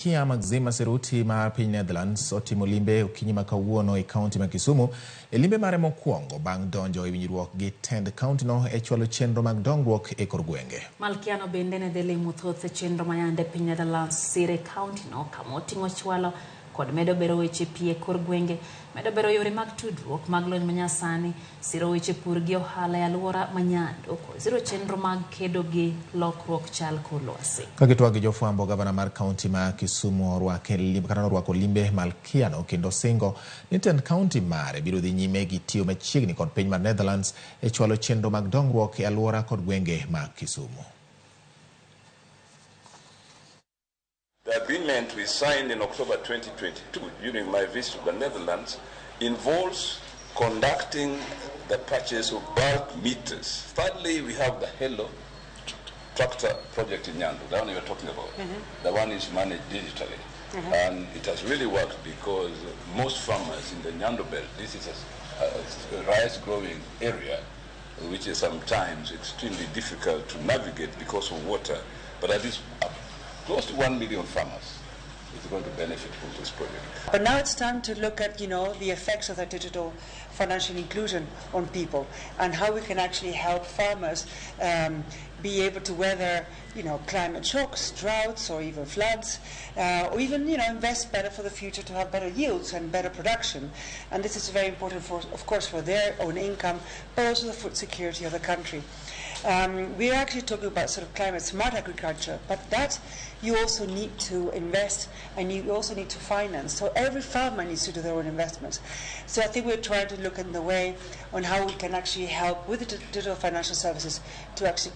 Malkia Maxima Seruti mar piny Netherlands otimo limbe okinyi ma kawuono e kaunti ma Kisumu e limbe mare mokwongo bang' donjo e winjruok gi tend kauntino e chwalo chenro mag dongruok e kor gwenge. Malkiano bende ne dhi limo thoth chenro mayande piny Netherlands sire kauntino kama oting'o chwalo kod medo bero weche pi e kor gwenge, medo bero yore mag tudruok mag lony manyasani, siro weche pur gi ohala e alwora ma Nyando kod siro chenro mag kedo gi lokruok chal kor lwasi. Ka gitwak gi jofwambo, gavana mar kaunti ma Kisumu orwako limbe Malkiano kendo singo ni tend kaunti mare biro dhi nyime gi tiyo machiegni kod piny mar Netherlands e chwalo chenro mag dongruok e alwora kod gwenge mag Kisumu. The agreement we signed in October 2022 during my visit to the Netherlands involves conducting the purchase of bulk meters. Thirdly, we have the Hello tractor project in Nyando, the one you were talking about. The one is managed digitally. And it has really worked because most farmers in the Nyando belt, this is a rice growing area, which is sometimes extremely difficult to navigate because of water, but at least close to 1 million farmers is going to benefit from this project. But now it's time to look at, the effects of that digital financial inclusion on people and how we can actually help farmers be able to weather, climate shocks, droughts, or even floods, or even, invest better for the future to have better yields and better production. And this is very important, for, of course, for their own income, but also the food security of the country. We're actually talking about sort of climate smart agriculture, but that you also need to invest and you also need to finance. So every farmer needs to do their own investments. So I think we're trying to look in the way on how we can actually help with the digital financial services to actually